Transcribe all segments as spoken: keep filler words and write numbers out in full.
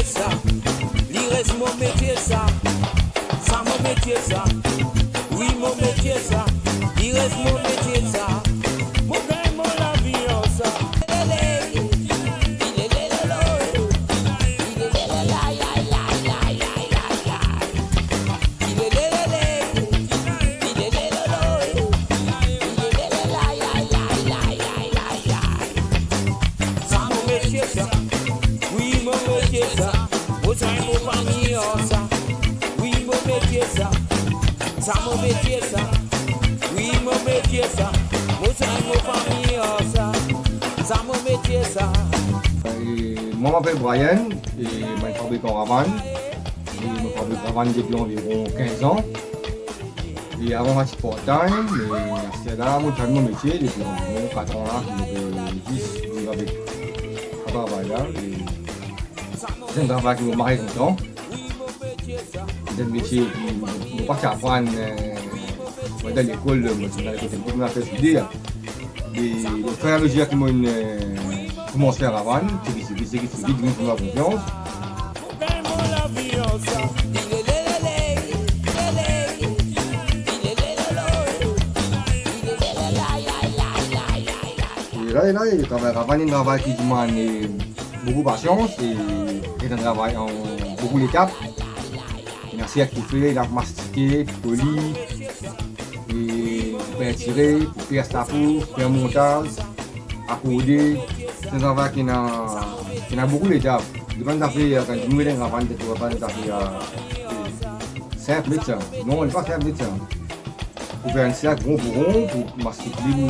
Sa, li res mo metie sa. Sa mo metie sa. Wi, mo metie sa. Li res mo metie sa. Mo gagn mo lavi ar sa. Lele, lele, lolo, lele, lele, la, la, la. Sa mo metie sa, wi mo metie sa, mo sa mo fami ar sa, wi mo metie sa. Sa mo metie sa, wi mo metie sa, mo sa mo fami ar sa, sa mo metie sa. E, mwa, mo apel Brian, e mo fabrikan ravann. E mo fabrik ravann depi anviron kinz an. E avan, mo ti part-time, me aster la, mo tann mo metie depi anviron kat an la, ki mo pe zis viv avek sa travay la. E se enn travay ki mo mari kontan. Se enn metie ki mo pa ti aprann, eh, mo dan lekol, mo ti dan lekol, mo ti aprann fer soude. E ofiramezie ki mo, eh, koumans fer ravann, tigit tigit, tigit tigit, vinn fer mwa konfians. E la, e la, e travay ravann, enn travay ki dimann, eh, boukou pasians, e, e enn travay an boukou letap. Ena sek pou fer, ena pou mastike, pou koli, e pou pintire, pou pers lapo, pou fer montaz, akorde. Se enn travay ki ena, ki ena boukou letap. Li pa enn zafer, kan nou met enn ravann, li pa enn zafer, eh, sinp, met sa. Non, li pa sinp, met sa. Pou fer enn sek bon pou ron, pou mastik li, pou,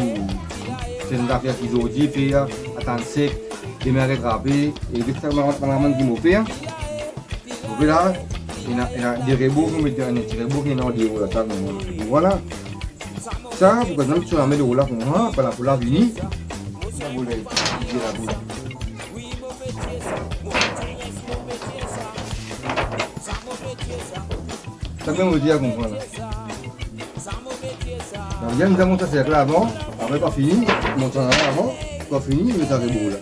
se enn zafer ki zordi fer, atann sek, demin retrape, e get sa bann, bann ravann ki mo fer. Ou pe la, ena, ena de rebo, nou met enn ti rebo ki ena andeor la, sa, nou, vwala. Sa, pou gagn enn ti lame lor la koumsa, apre la pou la vini. Sa, vwala, vwala. Sa, mem mo dir, konpran la. Donk, bien, nou mont sa sek la avan, apre kan fini, mont sa la avan, kan fini, met sa rebo la.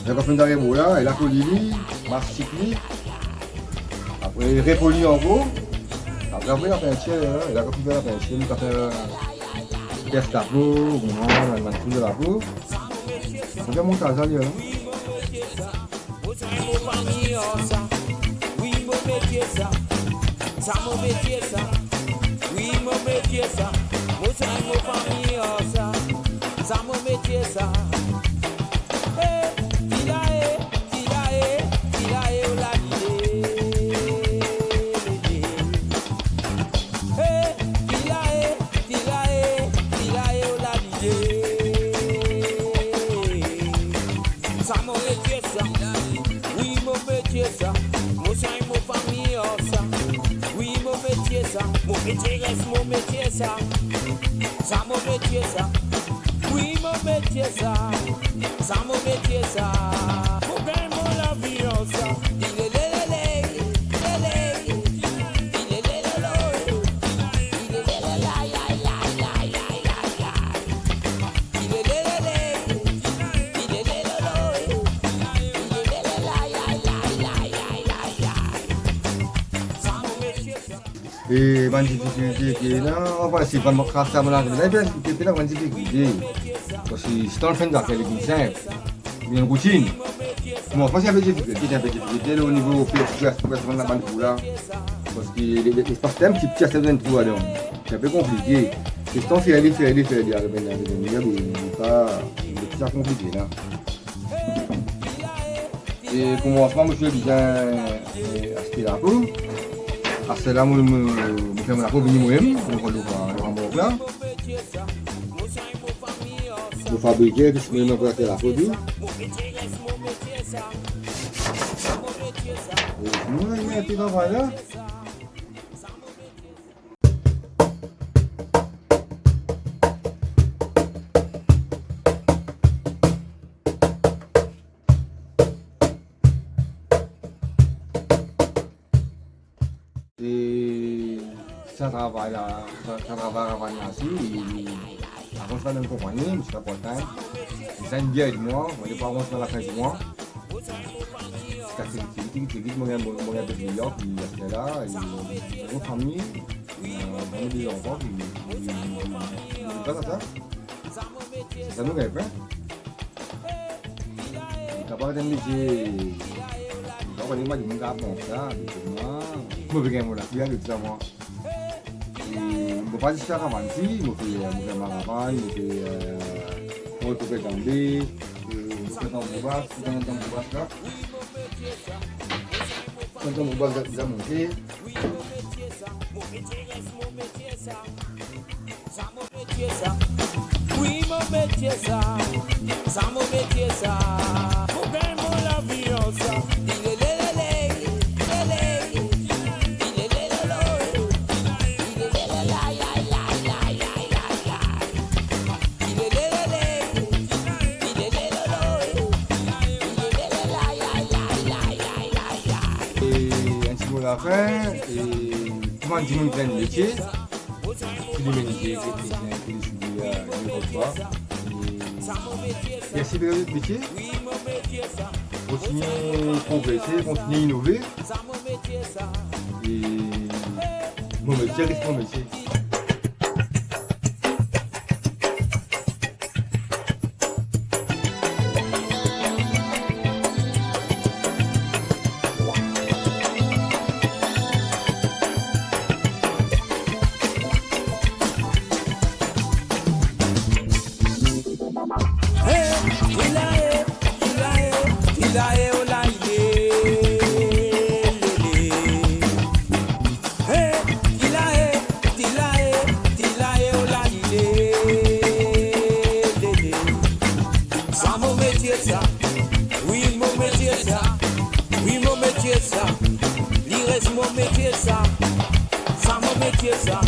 Ler kan fini met sa rebo la, e la koli li, mastik li, apre repoli ankor, apre, apre, la pintir, la, e la kan fini fer la pintir, nou kapav fer pers lapo, kouma, bann, bann kou de lapo. Apre, montaz la, li la. Mo sa mo fami ar sa, wi mo metie sa. Sa mo metie sa, wi mo metie sa. Mo sa mo fami ar sa, sa mo metie sa. Eh, ki la e, ki la e, ki la e, oh la li e. Eh, ki la e, ki la e, ki la e, oh la li e. Sa mo metie sa, wi mo metie sa, mo sa mo fami ar sa, wi mo metie sa, mo metie res mo metie sa, sa mo metie sa, wi mo metie sa, sa mo metie sa, mo gagn mo lavi ar sa. Ilelelele, lele, ilelelolo, ilelelala, ya, ya, ya. E bann difikilte ki ena, anfin, se bann krav sa, bann difikilte, pena bann difikilte. Parski si to finn zafer, li vinn sinp, li vinn routinn. Bon, anfin, se inpe difikilte, se inpe difikilte, o nivo pers, pers, pers, bann, bann trou la. Parski le, le, lespas ti piti, ti ena enn trou ladan. Se inpe konplike. Kestion fer li, fer li, fer li, arive vinn, arive vinn, li pa, li pa konplike la. E koumansman, mo ti bizin, eh, aste lapo. Aste la, mo, mo, mo fer mo lapo vini mwa mem, mo pran lor, lor morg la. Mo fabrike, plis mo mem pou aste lapo tou. E mo, mo, mo, travay la. E sa travay la, sa, sa travay ravann la si, e, avan sa, dan konpani, mo ti pa kontan. Li sa enn bien ed mwa, mo ti pa kontan lafin di mwa. Kas tigit, tigit, tigit, tigit, mo gagn, mo, mo gagn enpe kliyan, ki aster la, e, mo fami, e, mo de zanfan, ki, ki, ki, ki, sa, sa nou gagn pen. Kapav enn metie, kapav enn metie, mo kapav aprann sa, mo pe gagn mo lapriyer de sa, mwa. E mo pa zis fer kavann, si, mo pe, mo pe fer kavann, mo pe, e, mo pe fer tanbe, e, mo pe fer tanbour bas, mo pe fer tanbour bas la. Fer tanbour bas, deza monte. Sa mo metie sa. Wi, mo metie sa. Sa mo metie sa. Pou gagn mo lavi an sa. Ilelelele, lele. Ilelelolo. Ilelelala, ya, ya, ya. Ilelelele. Ilelelolo. Ilelelala, ya, ya, ya. E enn ti mo lafin, e tou bann dimoun ki ena metie, ki li menezie, ki, ki, ki li souliye, e, li reprezant. E, mersi pou zot metie. Kontigne progrese, kontigne inove. E mo metie res mo metie. Hey, ilae, ilae, ilae, ola, ile, lele. Hey, ilae, ilae, ilae, ola, ile, lele. Sa mo metie sa. Wi, mo metie sa. Wi, mo metie sa. Li res mo metie sa. Sa mo metie sa.